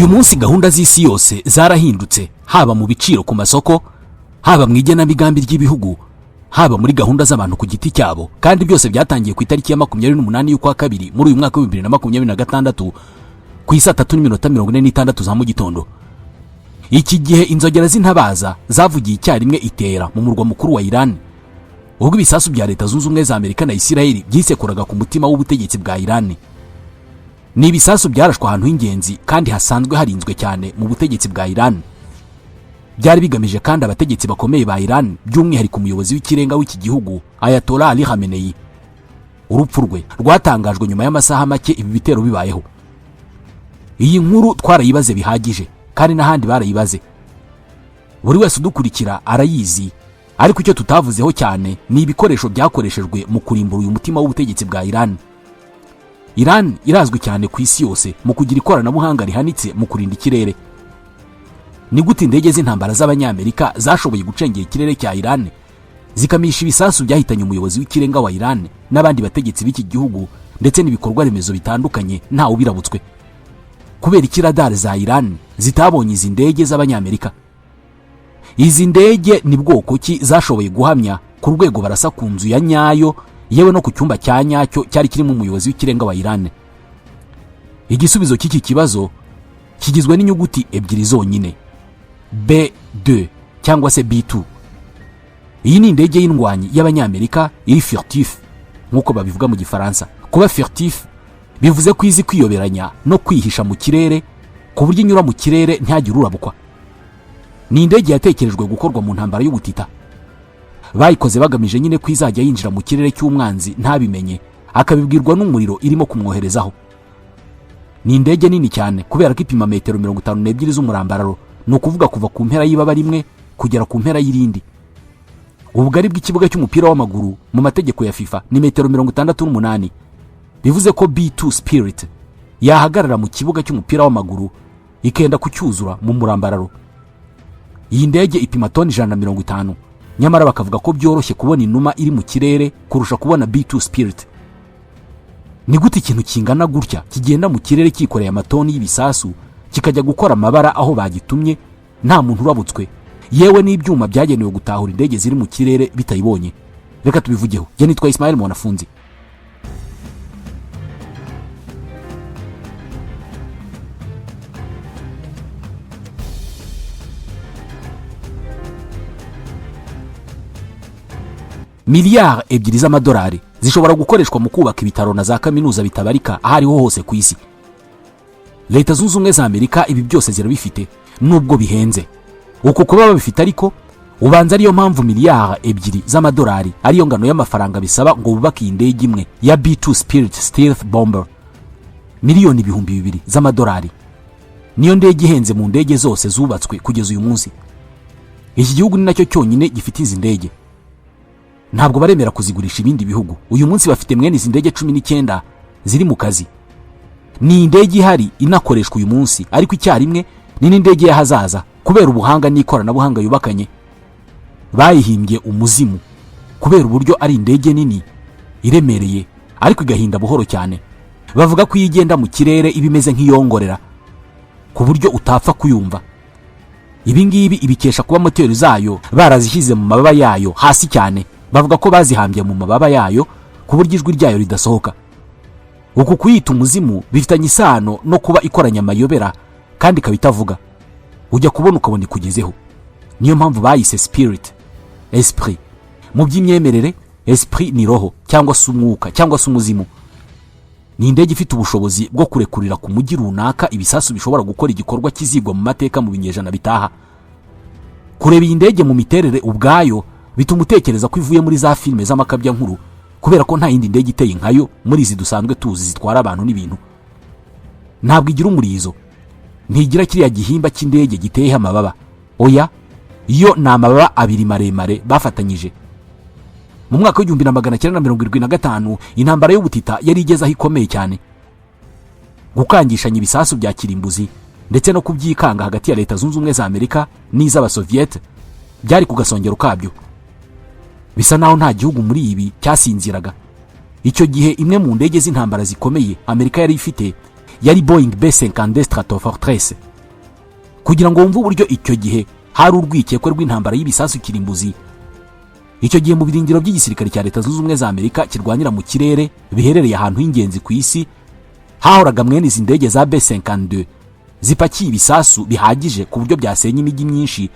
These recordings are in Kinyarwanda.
Uyu munsi gahunda z'isi yose zarahindutse, haba mu biciro ku masoko, haba mu igenamigambi ry'ibihugu, haba muri gahunda z'abantu ku giti cyabo. Kandi byose byatangiye ku itariki ya 28 y'ukwa kabiri muri uyu mwaka wa 2026, ku isaa 3:46 za mu gitondo. Iki gihe inzogera z'intabaza zavugiye icyarimwe itera mu murwa mukuru wa Iran, ubwo ibisasu bya Leta Zunze Ubumwe za Amerika na Isiraheli byisekuraga ku mutima w'ubutegetsi bwa Iran. Ni ibisasu byarashwe ahantu h'ingenzi kandi hasanzwe harinzwe cyane mu butegetsi bwa Iran. Byari bigamije kandi abategetsi bakomeye ba Iran, by'umwihariko umuyobozi w'ikirenga w'iki gihugu, Ayatollah Ali Khamenei. Urupfu rwe rwatangajwe nyuma y'amasaha make ibi bitero bibayeho. Iyi nkuru twarayibaze bihagije, kandi n'ahandi barayibaze, buri wese udukurikira arayizi. Ariko icyo tutavuzeho cyane ni ibikoresho byakoreshejwe mu kurimbura uyu mutima w'ubutegetsi bwa Iran. Iran irazwi cyane ku isi yose mu kugira ikoranabuhanga rihanitse mu kurinda ikirere. Ni gute indege z'intambara z'Abanyamerika zashoboye gucengera ikirere cya Iran, zikamisha ibisasu byahitanye umuyobozi w'ikirenga wa Iran n'abandi bategetsi b'iki gihugu ndetse n'ibikorwa remezo bitandukanye ntawe ubirabutswe? Kubera iki radar za Iran zitabonye izi ndege z'Abanyamerika? Izi ndege ni bwoko ki zashoboye guhamya ku rwego barasa ku nzu ya nyayo, yewe no ku cyumba cya nyacyo cyari kirimo umuyobozi w'ikirenga wa Iran? Igisubizo cy'iki kibazo kigizwe n'inyuguti ebyiri zonyine, B2 cyangwa se B2. Iyi ni indege y'indwanyi y'Abanyamerika iri furtif, nk'uko babivuga mu Gifaransa. Kuba furtif bivuze ko izi kwiyoberanya no kwihisha mu kirere, ku buryo inyura mu kirere ntihagire urabukwa. Ni indege yatekerejwe gukorwa mu ntambara y'ubutita. Bayikoze bagamije nyine ko izajya yinjira mu kirere cy'umwanzi ntabimenye, akabibwirwa n'umuriro irimo kumwoherezaho. Ni indege nini cyane kubera ko ipima metero 52 z'umurambararo, ni ukuvuga kuva ku mpera y'ibaba rimwe kugera ku mpera y'irindi. Ubugari bw'ikibuga cy'umupira w'amaguru mu mategeko ya FIFA ni metero 68, bivuze ko B2 Spirit yahagarara mu kibuga cy'umupira w'amaguru ikenda kucyuzura mu murambararo. Iyi ndege ipima toni 150, nyamara bakavuga ko byoroshye kubona inuma iri mu kirere kurusha kubona B2 Spirit. Ni gute ikintu kingana gutya kigenda mu kirere cyikoreye amatoni y'ibisasu, kikajya gukora amabara aho bagitumye nta muntu urabutswe, yewe n'ibyuma byagenewe gutahura indege ziri mu kirere bitayibonye? Reka tubivugeho. Njye nitwa Ismail Mwanafunzi. Miliyari 2 z'amadolari zishobora gukoreshwa mu kubaka ibitaro na za kaminuza bitabarika aho ariho hose ku isi. Leta Zunze Ubumwe za Amerika ibi byose zirabifite, nubwo bihenze. Uku kuba babifite ariko ubanza ariyo mpamvu miliyari 2 z'amadolari ariyo ngano y'amafaranga bisaba ngo bubake iyi ndege imwe ya B2 Spirit Stealth Bomber. Miliyoni 2000 z'amadolari niyo ndege ihenze mu ndege zose zubatswe kugeza uyu munsi. Iki gihugu ni nacyo cyonyine gifite izi ndege, ntabwo baremera kuzigurisha ibindi bihugu. Uyu munsi bafite mwene izi ndege 19 ziri mu kazi. Ni indege ihari inakoreshwa uyu munsi, ariko icyarimwe ni n'indege y'ahazaza kubera ubuhanga n'ikoranabuhanga yubakanye. Bayihimbye umuzimu kubera uburyo ari indege nini iremereye, ariko igahinda buhoro cyane. Bavuga ko iyo igenda mu kirere iba imeze nk'iyongorera, ku buryo utapfa kuyumva. Ibi ngibi ibikesha kuba moteri zayo barazishyize mu mababa yayo hasi cyane. Bavuga ko bazihambye mu mababa yayo ku buryo ijwi ryayo ridasohoka. Uku kuyita umuzimu bifitanye isano no kuba ikoranye amayobera kandi ikaba itavuga, ujya kubona ukabona ikugezeho. Niyo mpamvu bayise Spirit, esprit. Mu by'imyemerere, esprit ni roho cyangwa se umwuka cyangwa se umuzimu. Ni indege ifite ubushobozi bwo kurekurira ku mujyi runaka ibisasu bishobora gukora igikorwa kizigwa mu mateka mu binyejana bitaha. Kureba iyi ndege mu miterere ubwayo bituma utekereza ko ivuye muri za filime z'amakabyankuru, kubera ko nta yindi ndege iteye nkayo muri izi dusanzwe tuzi zitwara abantu n'ibintu. Ntabwo igira umurizo, ntigira kiriya gihimba cy'indege giteyeho amababa. Oya, yo ni amababa abiri maremare bafatanyije. Mu mwaka w'1975, intambara y'ubutita yari igeze aho ikomeye cyane. Gukangishanya ibisasu bya kirimbuzi ndetse no kubyikanga hagati ya Leta Zunze Ubumwe za Amerika n'iz'Abasoviyete byari ku gasongero kabyo. Bisa naho nta gihugu muri ibi cyasinziraga. Icyo gihe imwe mu ndege z'intambara zikomeye Amerika yari ifite yari Boeing B-52 Stratofortress. Kugira ngo wumve uburyo icyo gihe hari urwikekwe rw'intambara y'ibisasu kirimbuzi, icyo gihe mu birindiro by'igisirikare cya Leta Zunze Ubumwe za Amerika kirwanira mu kirere biherereye ahantu h'ingenzi ku isi, hahoraga mwene izi ndege za B-52 zipakiye ibisasu bihagije ku buryo byasenya imijyi myinshi.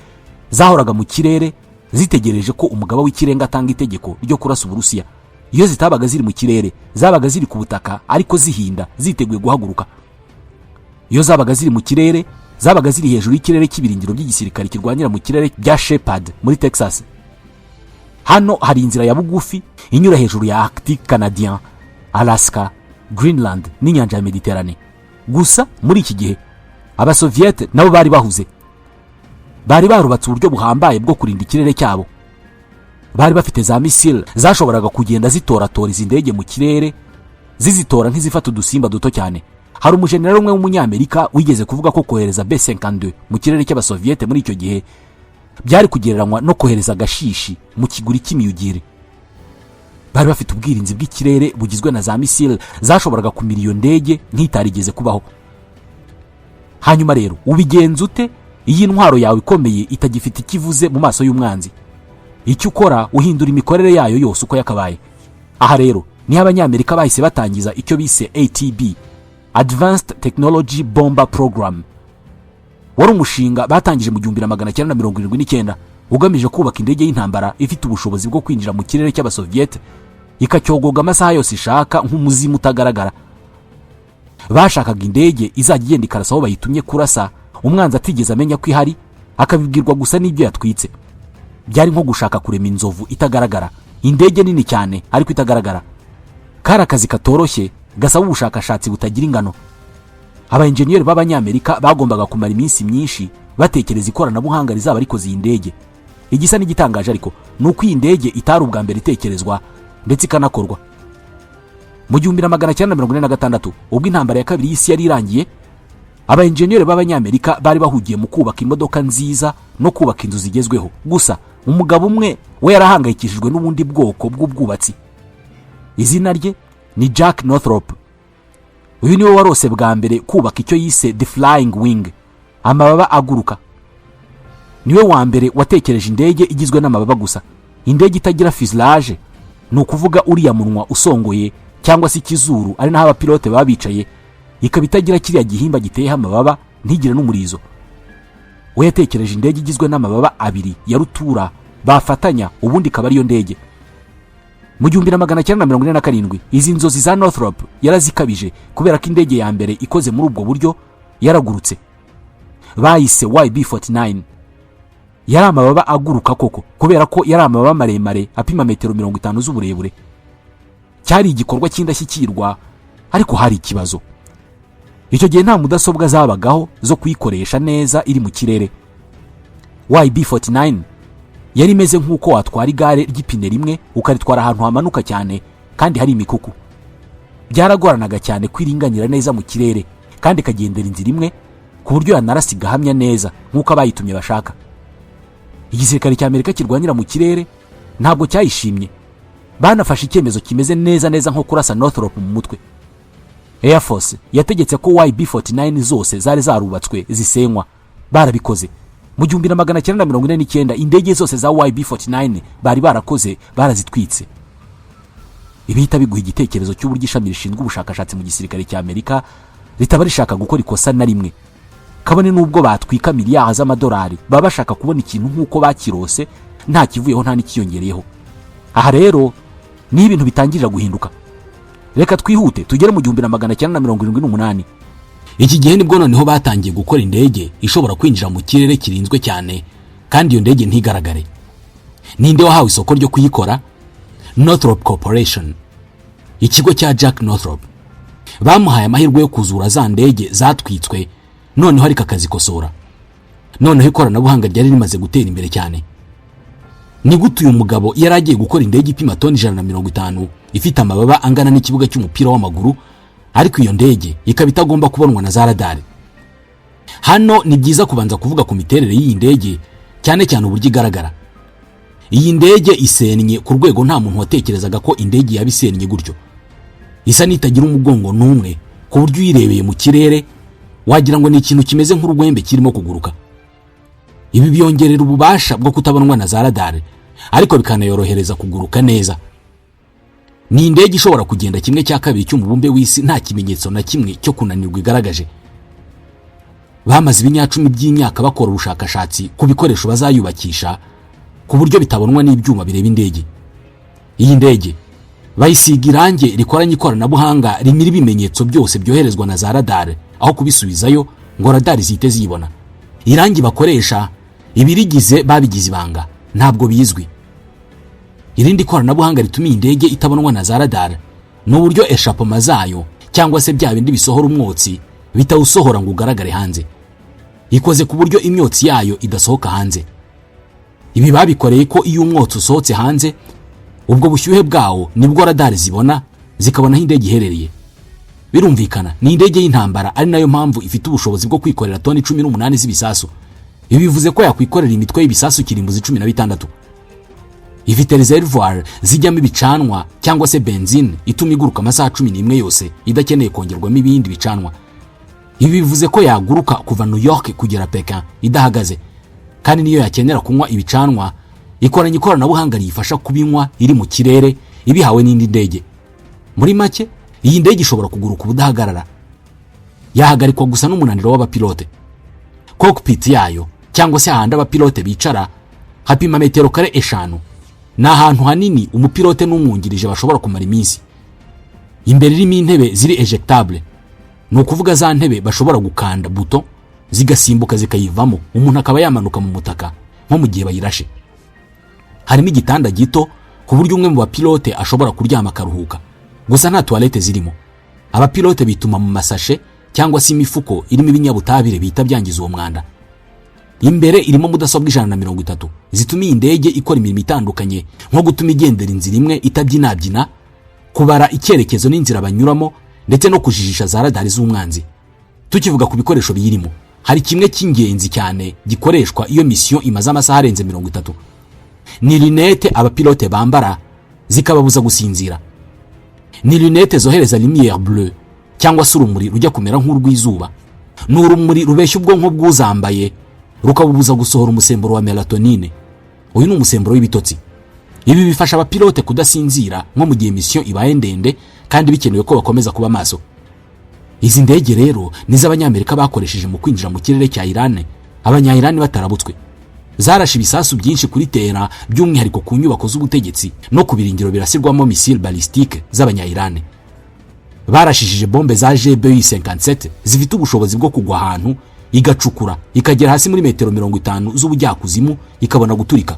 Zahoraga mu kirere zitegereje ko umugaba w'ikirenga atanga itegeko ryo kurasa Uburusiya. Iyo zitabaga ziri mu kirere, zabaga ziri ku butaka ariko zihinda, ziteguye guhaguruka. Iyo zabaga ziri mu kirere, zabaga ziri hejuru y'ikirere cy'ibirindiro by'igisirikare kirwanira mu kirere bya Sheppard muri Texas. Hano hari inzira ya bugufi inyura hejuru ya Arctique canadien, Alaska, Greenland n'inyanja ya Mediterane. Gusa muri iki gihe Abasoviyete nabo bari bahuze, bari barubatse uburyo buhambaye bwo kurinda ikirere cyabo. Bari bafite za misile zashoboraga kugenda zitoratora izi ndege mu kirere, zizitora nk'izifata udusimba duto cyane. Hari umujenerali umwe w'Umunyamerika wigeze kuvuga ko kohereza B-52 mu kirere cy'Abasoviyete muri icyo gihe byari kugereranywa no kohereza agashishi mu kiguri cy'imiyugiri. Bari bafite ubwirinzi bw'ikirere bugizwe na za misile zashoboraga kumira iyo ndege nk'itarigeze kubaho. Hanyuma rero ubigenza ute iyo intwaro yawe ikomeye itagifite icyo ivuze mu maso y'umwanzi? Icyo ukora, uhindura imikorere yayo yose uko yakabaye. Aha rero niho Abanyamerika bahise batangiza icyo bise ATB, Advanced Technology Bomber Program. Wari umushinga batangije mu 1979, ugamije kubaka indege y'intambara ifite ubushobozi bwo kwinjira mu kirere cy'Abasoviyete, ikacyogoga amasaha yose ishaka nk'umuzimu utagaragara. Bashakaga indege izajya igenda ikarasa aho bayitumye kurasa, umwanzi atigeze amenya ko ihari, akabibwirwa gusa n'ibyo yatwitse. Byari nko gushaka kurema inzovu itagaragara, indege nini cyane ariko itagaragara. Kari akazi katoroshye gasaba ubushakashatsi butagira ingano. Abayenjeniyeri b'Abanyamerika bagombaga kumara iminsi myinshi batekereza ikoranabuhanga rizaba rikoze iyi ndege. Igisa n'igitangaje ariko ni uko iyi ndege itari ubwa mbere itekerezwa ndetse ikanakorwa. Mu 1946, ubwo Intambara ya Kabiri y'Isi yari irangiye, abayenjeniyeri b'Abanyamerika bari bahugiye mu kubaka imodoka nziza no kubaka inzu zigezweho. Gusa umugabo umwe we yarahangayikishijwe n'ubundi bwoko bw'ubwubatsi. Izina rye ni Jack Northrop. Uyu niwe warose bwa mbere kubaka icyo yise the flying wing, amababa aguruka. Niwe wa mbere watekereje indege igizwe n'amababa gusa, indege itagira fuselage, ni ukuvuga uriya munwa usongoye cyangwa se ikizuru ari naho abapilote baba bicaye, ikaba itagira kiriya gihimba giteyeho amababa, ntigire n'umurizo. We yatekereje indege igizwe n'amababa abiri ya rutura bafatanya, ubundi ikaba ariyo ndege. Mu 1947, izi nzozi za Northrop yarazikabije, kubera ko indege ya mbere ikoze muri ubwo buryo yaragurutse. Bayise YB-49. Yari amababa aguruka koko, kubera ko yari amababa maremare apima metero 50 z'uburebure. Cyari igikorwa cy'indashyikirwa, ariko hari ikibazo. Icyo gihe nta mudasobwa zabagaho zo kuyikoresha neza iri mu kirere. YB-49 yari imeze nk'uko watwara igare ry'ipine rimwe ukaritwara ahantu hamanuka cyane kandi hari imikuku. Byaragoranaga cyane kwiringanira neza mu kirere kandi ikagendera inzira imwe, ku buryo yanarasa igahamya neza nk'uko abayitumye bashaka. Igisirikare cya Amerika kirwanira mu kirere ntabwo cyayishimye. Banafashe icyemezo kimeze neza neza nko kurasa Northrop mu mutwe. Air Force yategetse ko YB-49 zose zari zarubatswe zisenywa. Barabikoze mu 1949. Indege zose za YB-49 bari barakoze barazitwitse. Ibihita biguha igitekerezo cy'uburyo ishami rishinzwe ubushakashatsi mu gisirikare cya Amerika ritaba rishaka gukora ikosa na rimwe, kabone n'ubwo batwika miliyari z'amadolari. Baba bashaka kubona ikintu nk'uko bakirose, nta kivuyeho, nta n'ikiyongereyeho. Aha rero niho ibintu bitangirira guhinduka. Reka twihute tugere mu 1978. Iki gihe nibwo noneho batangiye gukora indege ishobora kwinjira mu kirere kirinzwe cyane kandi iyo ndege ntigaragare. Ninde wahawe isoko ryo kuyikora? Northrop Corporation, ikigo cya Jack Northrop. Bamuhaye amahirwe yo kuzura za ndege zatwitswe noneho ariko akazikosora. Noneho ikoranabuhanga ryari rimaze gutera imbere cyane. Ni gute uyu mugabo yari agiye gukora indege ipima toni 150, ifite amababa angana n'ikibuga cy'umupira w'amaguru, ariko iyo ndege ikaba itagomba kubonwa na za radari? Hano ni byiza kubanza kuvuga ku miterere y'iyi ndege, cyane cyane uburyo igaragara. Iyi ndege isennye ku rwego nta muntu watekerezaga ko indege yaba isennye gutyo. Isa n'itagira umugongo n'umwe, ku buryo uyirebeye mu kirere Wagira ngo ni ikintu kimeze nk'urwembe kirimo kuguruka. Ibi byongerera ububasha bwo kutabonwa na za radar, ariko bikanayorohereza kuguruka neza. Ni indege ishobora kugenda 1/2 cy'umubumbe w'isi nta kimenyetso na kimwe cyo kunanirwa igaragaje. Bamaze ibinyacumi by'imyaka bakora ubushakashatsi ku bikoresho bazayubakisha ku buryo bitabonwa n'ibyuma bireba indege. Iyi ndege bayisiga irangi rikoranye ikoranabuhanga rimira ibimenyetso byose byoherezwa na za radar, aho kubisubizayo ngo radar zihite ziyibona. Irangi bakoresha, ibirigize babigize ibanga, ntabwo bizwi. Irindi koranabuhanga rituma iyi ndege itabonwa na za radar ni uburyo échappement zayo, cyangwa se bya bindi bisohora umwotsi, bitawusohora ngo ugaragare hanze. Ikoze ku buryo imyotsi yayo idasohoka hanze. Ibi babikoreye ko iyo umwotsi usohotse hanze, ubwo bushyuhe bwawo nibwo radar zibona, zikabona aho indege iherereye. Birumvikana ni indege y'intambara, ari nayo mpamvu ifite ubushobozi bwo kwikorera toni 18 z'ibisasu. Ibi bivuze ko yakwikorera imitwe y'ibisasu kirimbuzi 16. Ifite reservoir zijyamo ibicanwa cyangwa se benzine ituma iguruka amasaha 11 yose idakeneye kongerwamo ibindi bicanwa. Ibi bivuze ko yaguruka kuva New York kugera Pekin idahagaze. Kandi niyo yakenera kunywa ibicanwa, ikoranye ikoranabuhanga riyifasha kubinywa iri mu kirere, ibihawe n'indi ndege. Muri make, iyi ndege ishobora kuguruka ubudahagarara, yahagarikwa gusa n'umunaniro w'abapilote. Cockpit yayo, cyangwa se ahandi abapilote bicara, hapima metero kare 5. Ni ahantu hanini umupilote n'umwungirije bashobora kumara iminsi. Imbere irimo intebe ziri éjectable, ni ukuvuga za ntebe bashobora gukanda buto zigasimbuka zikayivamo, umuntu akaba yamanuka mu mutaka nko mu gihe bayirashe. Harimo igitanda gito ku buryo umwe mu bapilote ashobora kuryama akaruhuka. Gusa nta toilette zirimo. Abapilote bituma mu masashe cyangwa se imifuko irimo ibinyabutabire bihita byangiza uwo mwanda. Imbere irimo mudasobwa 130 zituma iyi ndege ikora imirimo itandukanye, nko gutuma igendera inzira imwe itabyinabyina, kubara icyerekezo n'inzira banyuramo, ndetse no kujijisha za radari z'umwanzi. Tukivuga ku bikoresho biyirimo, hari kimwe cy'ingenzi cyane gikoreshwa iyo mission imaze amasaha arenze 30. Ni lunettes abapilote bambara zikababuza gusinzira. Ni lunettes zohereza lumière bleue, cyangwa se urumuri rujya kumera nk'urw'izuba. Ni urumuri rubeshya ubwonko bw'uzambaye, rukabubuza gusohora umusemburo wa mélatonine. Uyu ni umusemburo w'ibitotsi. Ibi bifasha abapilote kudasinzira nko mu gihe mission ibaye ndende kandi bikenewe ko bakomeza kuba maso. Izi ndege rero ni iz'Abanyamerika bakoresheje mu kwinjira mu kirere cya Irani Abanyayirani batarabutswe. Zarashe ibisasu byinshi kuri Tehran, by'umwihariko ku nyubako z'ubutegetsi no ku birindiro birasirwamo missile balistique z'Abanyayirani. Barashishije bombe za GBU 57 zifite ubushobozi bwo kugwa ahantu, igacukura ikagera hasi muri metero 50 z'ubujyakuzimu, ikabona guturika.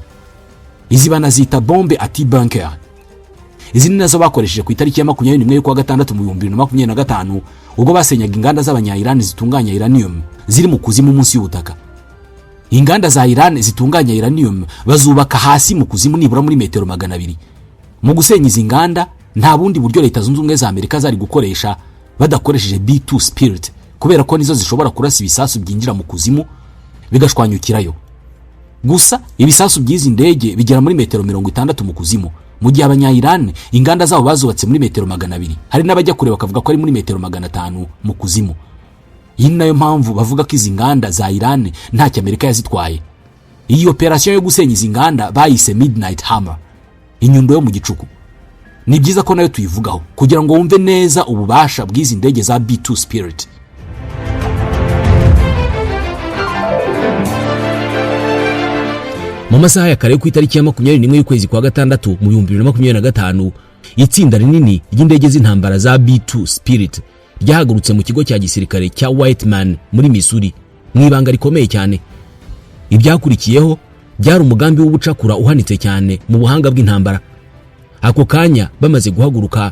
Izi banazita bombe anti-bunker. Izi ni nazo bakoresheje ku itariki ya 21 y'ukwa gatandatu mu 2025, ubwo basenyaga inganda z'Abanyayirani zitunganya uranium ziri mu kuzimu munsi y'ubutaka. Inganda za Iran zitunganya uranium bazubaka hasi mu kuzimu, nibura muri metero 200. Mu gusenya izi nganda, nta bundi buryo Leta Zunze Ubumwe za Amerika zari gukoresha badakoresheje B2 Spirit, kubera ko nizo zishobora kurasa ibisasu byinjira mu kuzimu bigashwanyukirayo. Gusa ibisasu by'izi ndege bigera muri metero 60 mu kuzimu, mu gihe Abanyayirani inganda zabo bazubatse muri metero 200. Hari n'abajya kure bakavuga ko ari muri metero 500 mu kuzimu. Iyi ni nayo mpamvu bavuga ko izi nganda za Irani ntacyo Amerika yazitwaye. Iyi operasiyo yo gusenya izi nganda bayise Midnight Hammer, inyundo yo mu gicuku. Ni byiza ko nayo tuyivugaho kugira ngo wumve neza ububasha bw'izi ndege za B2 Spirit. Mu masaha ya kare ku itariki ya 21 y'ukwezi kwa gatandatu mu 2025, itsinda rinini ry'indege z'intambara za B2 Spirit ryahagurutse mu kigo cya gisirikare cya Whiteman muri Missouri mu ibanga rikomeye cyane. Ibyakurikiyeho byari umugambi w'ubucakura uhanitse cyane mu buhanga bw'intambara. Ako kanya bamaze guhaguruka,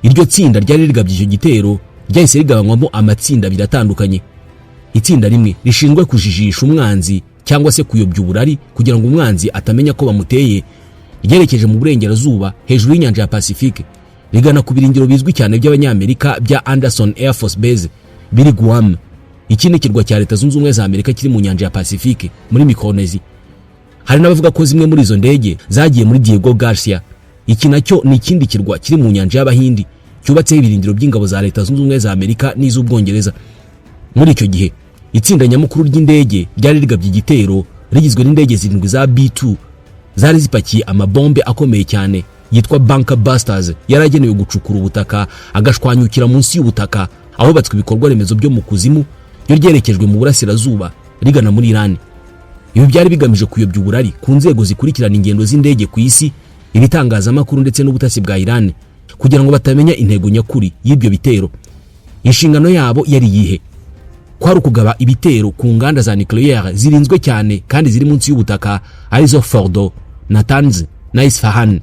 iryo tsinda ryari rigabye icyo gitero ryahise rigabanywamo amatsinda abiri atandukanye. Itsinda rimwe rishinzwe kujijisha umwanzi cyangwa se kuyobya uburari kugira ngo umwanzi atamenya ko bamuteye, ryerekeje mu burengerazuba hejuru y'inyanja ya Pacifique, rigana ku birindiro bizwi cyane by'Abanyamerika bya Anderson Air Force Base biri Guam. Iki ni ikirwa cya Leta Zunze Ubumwe za Amerika kiri mu nyanja ya Pacifique muri Micronesia. Hari n'abavuga ko zimwe muri izo ndege zagiye muri Diego Garcia. Iki nacyo ni ikindi kirwa kiri mu nyanja y'Abahindi cyubatseho ibirindiro by'ingabo za Leta Zunze Ubumwe za Amerika n'iz'Ubwongereza. Muri icyo gihe, itsinda nyamukuru ry'indege ryari rigabye igitero rigizwe n'indege zirindwi za B2 zari zipakiye amabombe akomeye cyane yitwa Bunker Busters, yari agenewe gucukura ubutaka agashwanyukira munsi y'ubutaka ahubatswe ibikorwa remezo byo mu kuzimu, ryo ryerekejwe mu burasirazuba rigana muri Iran. Ibi byari bigamije kuyobya uburari ku nzego zikurikirana ingendo z'indege ku isi, ibitangazamakuru ndetse n'ubutasi bwa Iran, kugira ngo batamenya intego nyakuri y'ibyo bitero. Inshingano yabo yari iyihe? Kwari ukugaba ibitero ku nganda za nucléaire zirinzwe cyane kandi ziri munsi y'ubutaka, arizo Fordo, Natanz na Isfahan.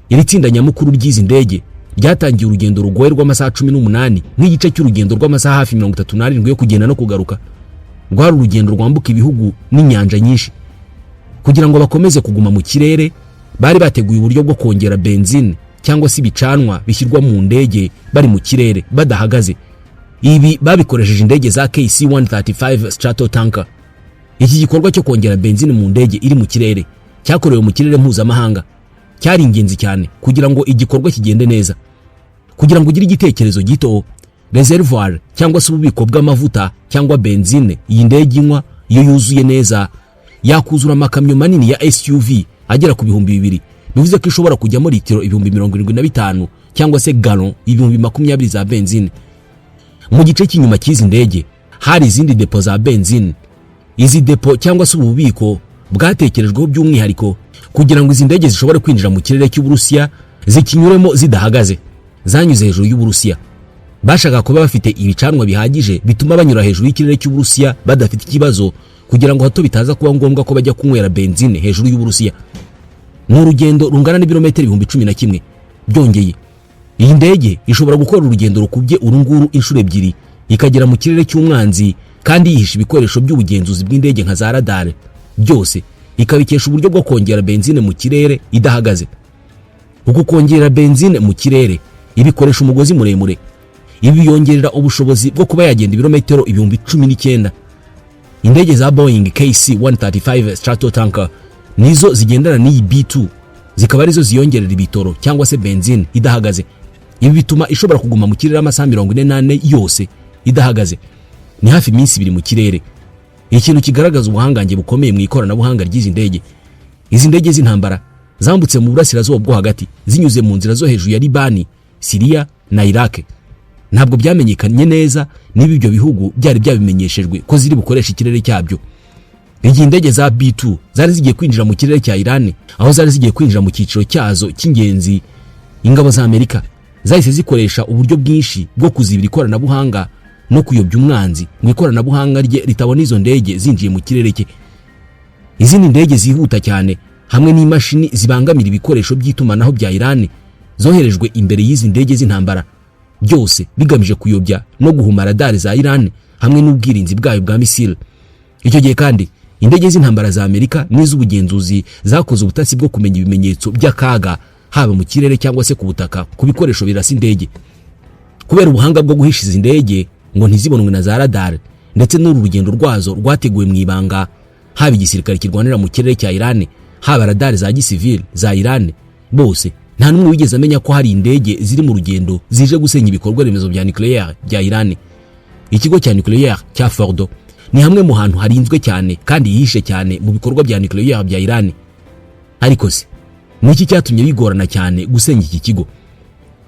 Iri tsinda nyamukuru ry'izi ndege ryatangiye urugendo rugoye rw'amasaha 18, nk'igice cy'urugendo rw'amasaha hafi 37 yo kugenda no kugaruka. Rwari urugendo rwambuka ibihugu n'inyanja nyinshi. Kugira ngo bakomeze kuguma mu kirere, bari bateguye uburyo bwo kongera benzine cyangwa se ibicanwa bishyirwa mu ndege bari mu kirere badahagaze. Ibi babikoresheje indege za KC-135 Stratotanker. Iki gikorwa cyo kongera benzine mu ndege iri mu kirere cyakorewe mu kirere mpuzamahanga cyari ingenzi cyane kugira ngo igikorwa kigende neza. Kugira ngo ugire igitekerezo gito, reservoir cyangwa se ububiko bw'amavuta cyangwa benzine iyi ndege inywa, iyo yuzuye neza yakuzura amakamyo manini ya SUV agera ku 2000. Bivuze ko ishobora kujyamo litiro 75,000 cyangwa se gallon 20,000 za benzine. Mu gice cy'inyuma cy'izi ndege hari izindi depo za benzine. Izi depo cyangwa se ubu bubiko bwatekerejweho by'umwihariko kugira ngo izi ndege zishobore kwinjira mu kirere cy'Uburusiya zikinyuremo zidahagaze. Zanyuze hejuru y'Uburusiya. Bashaka kuba bafite ibicanwa bihagije bituma banyura hejuru y'ikirere cy'Uburusiya badafite ikibazo, kugira ngo hato bitaza kuba ngombwa ko bajya kunywera benzine hejuru y'Uburusiya. Ni urugendo rungana n'ibirometero 11,000. Byongeye, iyi ndege ishobora gukora urugendo rukubye uru nguru inshuro ebyiri, ikagera mu kirere cy'umwanzi kandi yihisha ibikoresho by'ubugenzuzi bw'indege nka za radar, byose ikabikesha uburyo bwo kongera benzine mu kirere idahagaze. Uku kongera benzine mu kirere ibikoresha umugozi muremure. Ibi biyongerera ubushobozi bwo kuba yagenda ibirometero 19,000. Indege za Boeing KC 135 Stratotanker nizo zigendana n'iyi B2, zikaba arizo ziyongerera ibitoro cyangwa se benzine idahagaze. Ibi bituma ishobora kuguma mu kirere amasaha 44 yose idahagaze, ni hafi iminsi 2 mu kirere, ikintu kigaragaza ubuhangange bukomeye mu ikoranabuhanga ry'izi ndege. Izi ndege z'intambara zambutse mu burasirazuba bwo hagati zinyuze mu nzira zo hejuru ya Libani, Siriya na Iraq. Ntabwo byamenyekanye neza niba ibyo bihugu byari byabimenyeshejwe ko ziri bukoresha ikirere cyabyo. Igihe indege za B2 zari zigiye kwinjira mu kirere cya Iran, aho zari zigiye kwinjira mu cyiciro cyazo cy'ingenzi, ingabo za Amerika zahise zikoresha uburyo bwinshi bwo kuzibira ikoranabuhanga no kuyobya umwanzi ngo ikoranabuhanga rye ritabona izo ndege zinjiye mu kirere cye. Izindi ndege zihuta cyane hamwe n'imashini zibangamira ibikoresho by'itumanaho bya Iran zoherejwe imbere y'izi ndege z'intambara, byose bigamije kuyobya no guhuma radari za Iran hamwe n'ubwirinzi bwayo bwa misile. Icyo gihe kandi, indege z'intambara za Amerika n'iz'ubugenzuzi zakoze ubutasi bwo kumenya ibimenyetso by'akaga, haba mu kirere cyangwa se ku butaka, ku bikoresho birasa indege. Kubera ubuhanga bwo guhisha izi ndege ngo ntizibonwe na za radar, ndetse n'uru rugendo rwazo rwateguwe mu ibanga, haba igisirikare kirwanira mu kirere cya Iran, haba radar za gisivile za Iran, bose nta n'umwe wigeze amenya ko hari indege ziri mu rugendo zije gusenya ibikorwa remezo bya nucléaire bya Iran. Ikigo cya nucléaire cya Fordo ni hamwe mu hantu harinzwe cyane kandi hihishe cyane mu bikorwa bya nucléaire bya Iran. Ariko se ni iki cyatumye bigorana cyane gusenya iki kigo?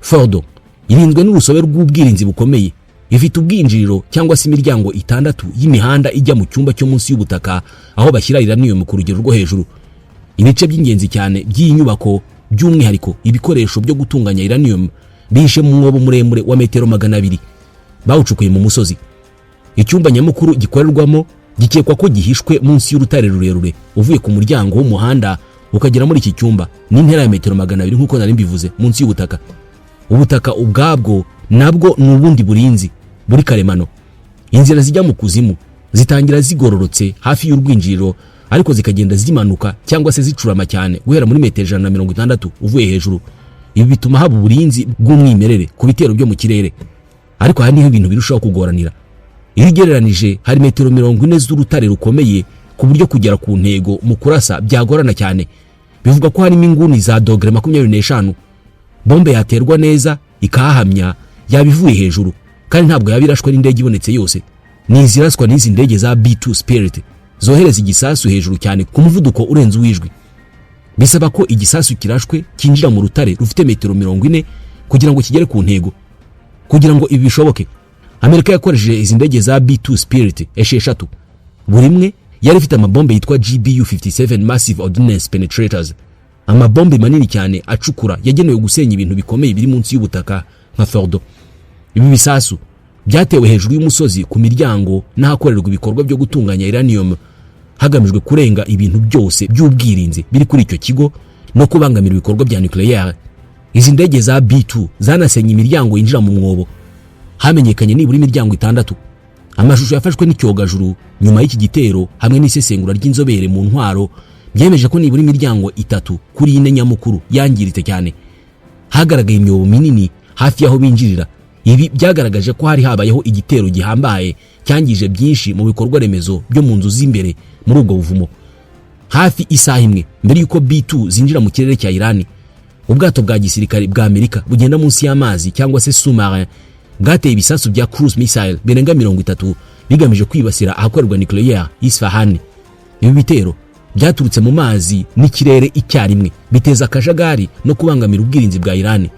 Fordo irinzwe n'urusobe rw'ubwirinzi bukomeye. Ifite ubwinjiriro cyangwa se imiryango itandatu y'imihanda ijya mu cyumba cyo munsi y'ubutaka aho bashyira uranium ku rugero rwo hejuru. Ibice by'ingenzi cyane by'iyi nyubako, by'umwihariko ibikoresho byo gutunganya uranium, bihishe mu mwobo muremure wa metero 200 bawucukuye mu musozi. Icyumba nyamukuru gikorerwamo gikekwa ko gihishwe munsi y'urutare rurerure. Uvuye ku muryango w'umuhanda ukagera muri iki cyumba n'intera ya metero 200, nk'uko nari mbivuze, munsi y'ubutaka. Ubutaka ubwabwo nabwo ni ubundi burinzi buri karemano. Inzira zijya mu kuzimu zitangira zigororotse hafi y'urwinjiriro, ariko zikagenda zimanuka cyangwa se zicurama cyane guhera muri metero 160 uvuye hejuru. Ibi bituma haba uburinzi bw'umwimerere ku bitero byo mu kirere. Ariko aha niho ibintu birushaho kugoranira. Iyo ugereranije, hari metero 40 z'urutare rukomeye, ku buryo kugera ku ntego mu kurasa byagorana cyane. Bivuga ko harimo inguni za dogere 25. Bombe yaterwa neza ikahahamya yaba ivuye hejuru, kandi ntabwo yaba irashwe n'indege ibonetse yose. Ni iziraswa n'izi ndege za B2 Spirit zohereza igisasu hejuru cyane ku muvuduko urenze uw'ijwi. Bisaba ko igisasu kirashwe kinjira mu rutare rufite metero 40 kugira ngo kigere ku ntego. Kugira ngo ibi bishoboke, Amerika yakoresheje izi ndege za B2 Spirit 6, buri imwe yari ifite amabombe yitwa GBU 57 Massive Ordnance Penetrators, amabombe manini cyane acukura yagenewe gusenya ibintu bikomeye biri munsi y'ubutaka nka Fordo. Ibi bisasu byatewe hejuru y'umusozi ku miryango n'ahakorerwa ibikorwa byo gutunganya uranium, hagamijwe kurenga ibintu byose by'ubwirinzi biri kuri icyo kigo no kubangamira ibikorwa bya nucléaire. Izi ndege za B2 zanasenye imiryango yinjira mu mwobo. Hamenyekanye nibura imiryango 6. Amashusho yafashwe n'icyogajuru nyuma y'iki gitero hamwe n'isesengura ry'inzobere mu ntwaro byemeje ko nibura imiryango 3 kuri 4 nyamukuru yangiritse cyane. Hagaragaye imyobo minini hafi y'aho binjirira. Ibi byagaragaje ko hari habayeho igitero gihambaye cyangije byinshi mu bikorwa remezo byo mu nzu z'imbere muri ubwo buvumo. Hafi isaha imwe mbere y'uko B2 zinjira mu kirere cya Irani, ubwato bwa gisirikare bwa Amerika bugenda munsi y'amazi cyangwa se sous-marin bwateye ibisasu bya cruise missile birenga 30 bigamije kwibasira ahakorerwa nucléaire Isfahan. Ibi bitero byaturutse mu mazi n'ikirere icyarimwe, biteza akajagari no kubangamira ubwirinzi bwa Irani.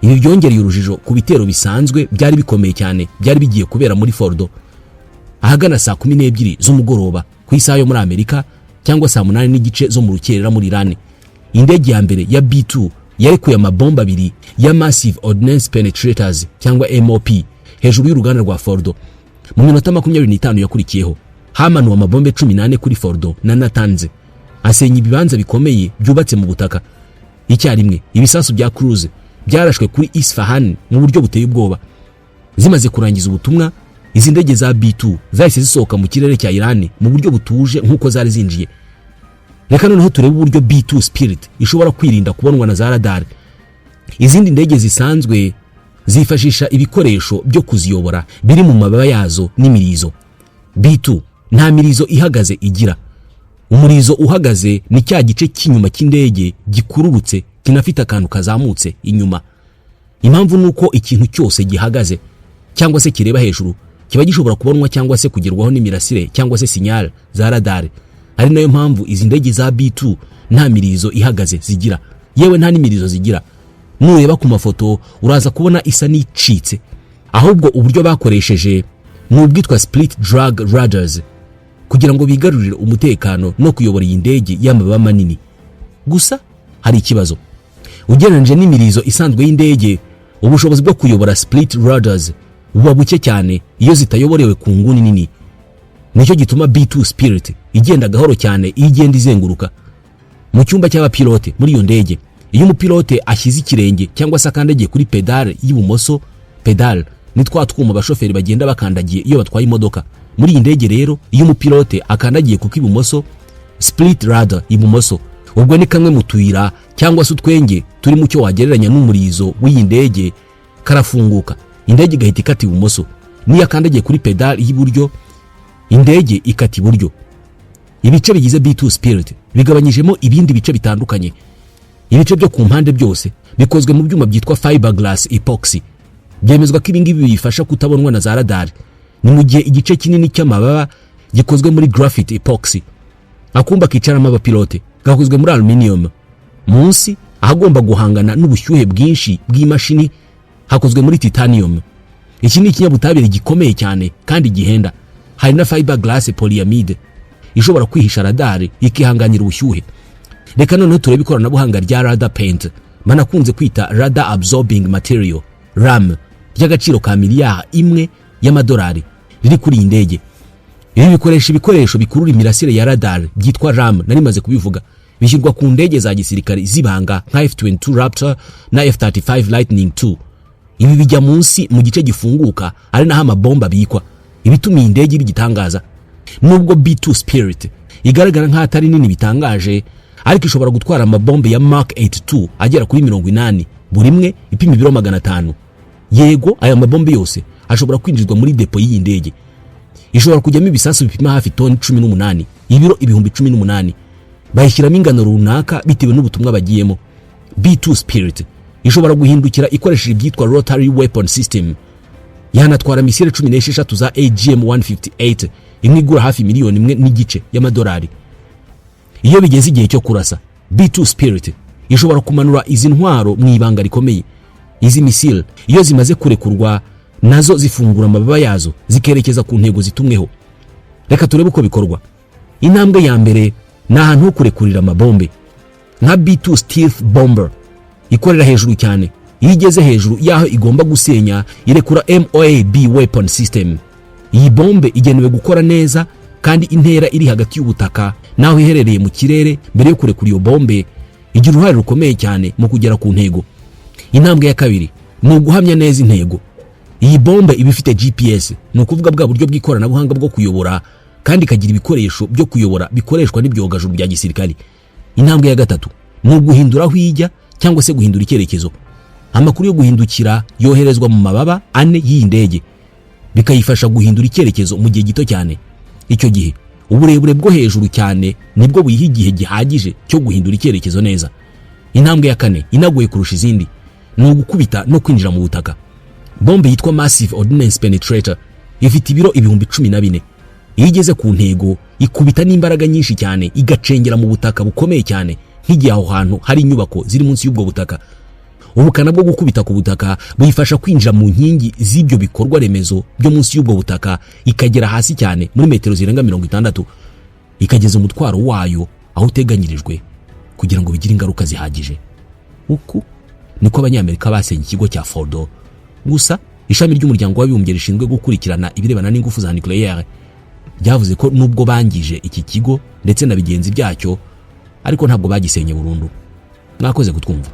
Ibi byongereye urujijo ku bitero bisanzwe byari bikomeye cyane byari bigiye kubera muri Fordo. Ahagana saa 12 z'umugoroba ku isaha yo muri Amerika cyangwa saa 8:30 zo mu rukerera muri Irani, indege ya mbere ya B2 yarekuye amabomba 2 ya Massive Ordnance Penetrators cyangwa MOP hejuru y'uruganda rwa Fordo. Mu minota 25 yakurikiyeho, hamanuwe amabombe 14 kuri Fordo na Natanz, asenya ibibanza bikomeye byubatse mu butaka. Icyarimwe, ibisasu bya cruise byarashwe kuri Isfahan mu buryo buteye ubwoba. Zimaze kurangiza ubutumwa, izi ndege za B2 zahise zisohoka mu kirere cya Iran mu buryo butuje nk'uko zari zinjiye. Reka noneho turebe uburyo B2 Spirit ishobora kwirinda kubonwa na za radar. Izindi ndege zisanzwe zifashisha ibikoresho byo kuziyobora biri mu mababa yazo n'imirizo. B2 nta mirizo ihagaze igira. Umurizo uhagaze ni cya gice cy'inyuma cy'indege gikururutse kinafite akantu kazamutse inyuma. Impamvu ni uko ikintu cyose gihagaze cyangwa se kireba hejuru kiba gishobora kubonwa cyangwa se kugerwaho n'imirasire cyangwa se signal za radar, ari nayo mpamvu izi ndege za B2 nta mirizo ihagaze zigira, yewe nta n'imirizo zigira. Nureba ku mafoto uraza kubona isa n'icitse. Ahubwo uburyo bakoresheje ni ubwitwa split drag rudders kugira ngo bigarurire umutekano no kuyobora iyi ndege y'amababa manini. Gusa hari ikibazo: ugereranyije n'imirizo isanzwe y'indege, ubushobozi bwo kuyobora split rudders buba buke cyane iyo zitayoborewe ku nguni nini. Nicyo gituma B2 Spirit igenda gahoro cyane iyo igenda izenguruka. Mu cyumba cy'abapilote muri iyo ndege, iyo umupilote ashyize ikirenge cyangwa se akandagiye kuri pedale y'ibumoso, pedale ni twa twuma abashoferi bagenda bakandagiye iyo batwaye imodoka, muri iyi ndege rero iyo umupilote akandagiye ku k'ibumoso, split rudder ibumoso, ubwo ni kamwe mu tuyira cyangwa se utwenge turi mu cyo wagereranya n'umurizo w'iyi ndege, karafunguka, indege igahita ikata ibumoso. Niyo akandagiye kuri pedale y'iburyo, indege ikata iburyo. Ibice bigize B2 Spirit bigabanyijemo ibindi bice bitandukanye. Ibice byo ku mpande byose bikozwe mu byuma byitwa fiberglass epoxy. Byemezwa ko ibingibi biyifasha kutabonwa na za radar. Ni mu gihe igice kinini cy'amababa gikozwe muri graphite epoxy. Akumba kicaramo abapilote gakozwe muri aluminium. Munsi ahagomba guhangana n'ubushyuhe bwinshi bw'imashini hakozwe muri titanium. Iki ni ikinyabutabire gikomeye cyane kandi gihenda. Hari na fiberglass polyamide ishobora kwihisha radar, ikihanganira ubushyuhe. Reka noneho turebe ikoranabuhanga rya radar paint banakunze kwita radar absorbing material, RAM, ry'agaciro ka miliyari 1 y'amadolari riri kuri iyi ndege. Ibi bikoresha ibikoresho bikurura imirasire ya radar byitwa RAM, nari maze kubivuga. Bishyirwa ku ndege za gisirikare zibanga nka F22 Raptor na F35 Lightning II. Ibi bijya munsi mu gice gifunguka, ari naho amabomba abikwa, ibituma iyi ndege iba igitangaza. Nubwo B2 Spirit igaragara nk'aho atari nini bitangaje, ariko ishobora gutwara amabombe ya Mark 82 agera kuri 80, buri imwe ipima ibiro 500. Yego, aya mabombe yose ashobora kwinjizwa muri depo y'iyi ndege. Ishobora kujyamo ibisasu bipima hafi toni 18, ibiro 18,000. Bayishyiramo ingano runaka bitewe n'ubutumwa bagiyemo. B2 Spirit ishobora guhindukira ikoresheje ibyitwa rotary weapon system. Yanatwara misile 16 za AGM 158, imwe igura hafi miliyoni 1.5 y'amadolari. Iyo bigeze igihe cyo kurasa, B2 Spirit ishobora kumanura izi ntwaro mu ibanga rikomeye. Izi misile iyo zimaze kurekurwa, nazo zifungura amababa yazo zikerekeza ku ntego zitumweho. Reka turebe uko bikorwa. Intambwe ya mbere ni ahantu ho kurekurira amabombe. Nka B2 Stealth Bomber ikorera hejuru cyane, iyo igeze hejuru y'aho igomba gusenya, irekura MOAB weapon system. Iyi bombe igenewe gukora neza kandi intera iri hagati y'ubutaka n'aho iherereye mu kirere. Mbere yo kurekura iyo bombe, igira uruhare rukomeye cyane mu kugera ku ntego. Intambwe ya kabiri ni uguhamya neza intego. Iyi bombe iba ifite GPS, ni ukuvuga bwa buryo bw'ikoranabuhanga bwo kuyobora, kandi ikagira ibikoresho byo kuyobora bikoreshwa n'ibyogajuru bya gisirikari. Intambwe ya gatatu ni uguhindura aho ijya cyangwa se guhindura icyerekezo. Amakuru yo guhindukira yoherezwa mu mababa ane y'iyi ndege, bikayifasha guhindura icyerekezo mu gihe gito cyane. Icyo gihe uburebure bwo hejuru cyane nibwo buyiha igihe gihagije cyo guhindura icyerekezo neza. Intambwe ya kane inagoye kurusha izindi ni ugukubita no kwinjira mu butaka. Bombe yitwa Massive Ordnance Penetrator ifite ibiro 14,000. Iyo igeze ku ntego, ikubita n'imbaraga nyinshi cyane, igacengera mu butaka bukomeye cyane, nk'igihe aho hantu hari inyubako ziri munsi y'ubwo butaka. Ubukana bwo gukubita ku butaka buyifasha kwinjira mu nkingi z'ibyo bikorwa remezo byo munsi y'ubwo butaka, ikagera hasi cyane muri metero zirenga 60, ikageza umutwaro wayo aho uteganyirijwe kugira ngo bigire ingaruka zihagije. Uku niko Abanyamerika basenye ikigo cya Fordo. Gusa ishami ry'Umuryango w'Abibumbye rishinzwe gukurikirana ibirebana n'ingufu za nucléaire ryavuze ko nubwo bangije iki kigo ndetse na bigenzi byacyo, ariko ntabwo bagisenye burundu. Mwakoze kutwumva.